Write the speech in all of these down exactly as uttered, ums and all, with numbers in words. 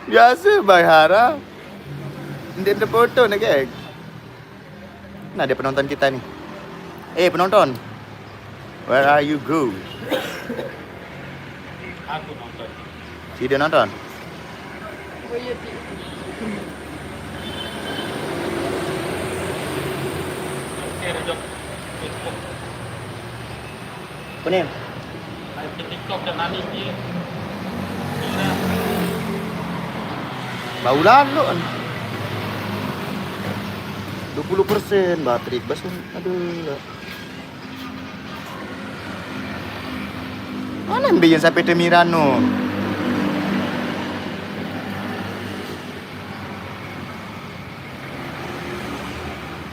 Biasa bae haram. Ndeq, ndeq foto ne, geng. Nah, ada penonton kita nih. Eh, penonton. Where are you go? Aku nonton. Si dia nonton? Kuning. Live di TikTok dan Nani, iya. Bau lalu kan. Dua puluh persen baterai bas kan. Aduh. Mana yang bikin sampai Temirano?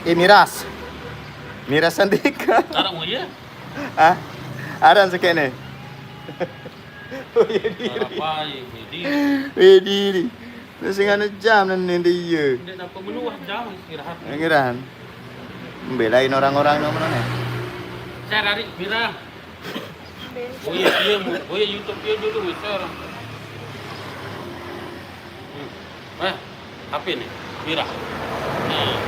Eh, Miras. Miras Andika. Sekarang, oh iya? Ah, aran sekene. Oh, iya diri. Apa, iya, iya, diri. Iya diri. Terus sing anu jam nang nende iya. Ndeq napa menuah jam istirahat. Ngiran. Mbelain orang-orang nomor ne. Saya lari, Mira. Oh iya, iya, Bu. Oh iya, YouTube dia dulu, share. Hmm. Eh, H P nih, Mira. Nah.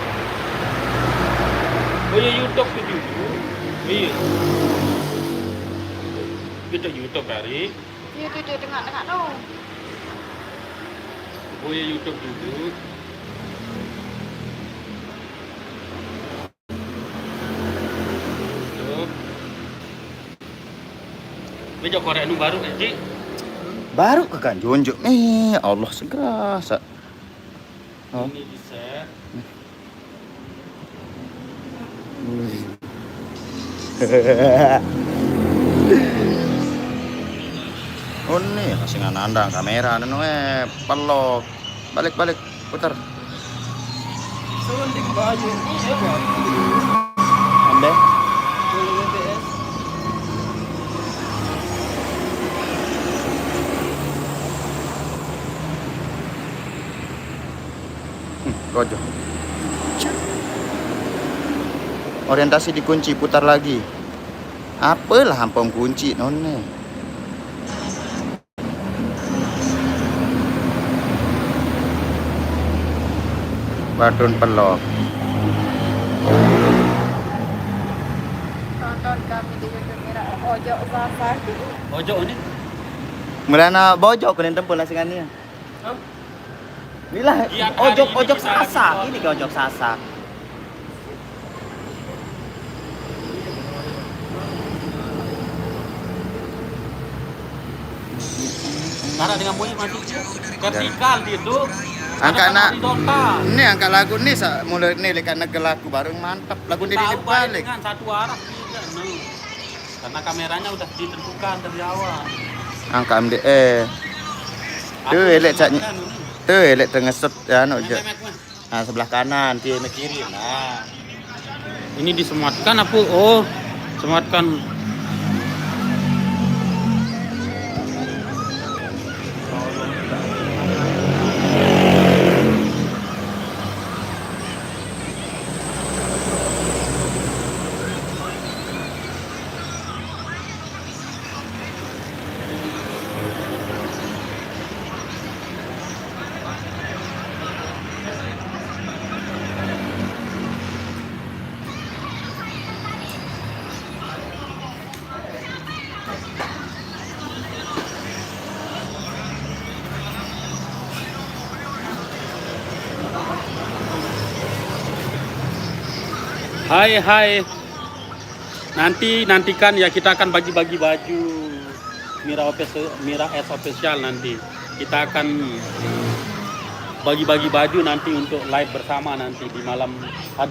Oh iya, YouTube tuh dulu. Iya. Kita YouTube hari. Iya, tuh dia tengah-tengah tuh. Oh iya, YouTube dulu. YouTube. Ini jok korek nu baru, Ji. Baru ke kan jonjok. Eh, Allah segera sa. Oh. Ini di-share. Oh, nih, masih nandang kamera, anu, eh, pelok. Balik, balik, putar. Ambil. Hmm, rojo. Cek. Orientasi dikunci, putar lagi. Apalah ampong kunci, none. Batun pelok. Tonton kami di YouTube Mira Ojok Sasak. Ojok ini? Mulana bojok kene tempel nasingan ni. Hah? Inilah ojok, ojok Sasak. Ini ke ojok Sasak. Karena dengan bunyi masih vertikal dia tuh. Angkat nak. Ini angkat lagu ni sa-, mulai ni lekat negel lagu baru mantap. Lagu ni balik. Dengan satu arah tidak, no. Karena kameranya udah ditentukan dari awal. Angkat M D R. Tu elek cak ni. Tu elek tengesut ya, anu je. Nah, sebelah kanan, dia mikirin. Nah. Ini disematkan apa? Oh, sematkan. Hai, hai. Nanti, nantikan ya, kita akan bagi-bagi baju Mira Office-, Mira S Official nanti. Kita akan bagi-bagi baju nanti untuk live bersama nanti di malam,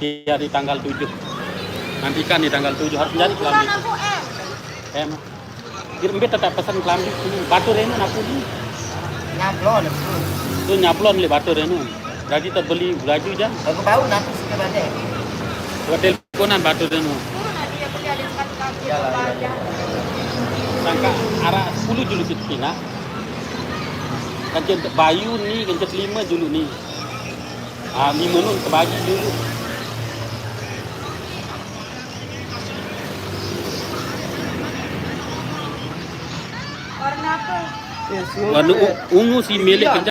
di hari tanggal tujuh. Nantikan di tanggal tujuh harus jadi kelambi. Ukuran aku M. M. Kira mbe tetap pesan kelambi sini. Batur enu aku ni. Nyablon. Tu nyablon le batur enu. Berarti terbeli baju je. Aku bau nanti sini balik. Hotel Konan batur enu. Sangka araq sepulu juluq siq tepinaq. Kance bayu ni, kance lime juluq ni. Ah, lime nun tebagi juluq. Warna apa? Warna u-, ungu siq meleq kance.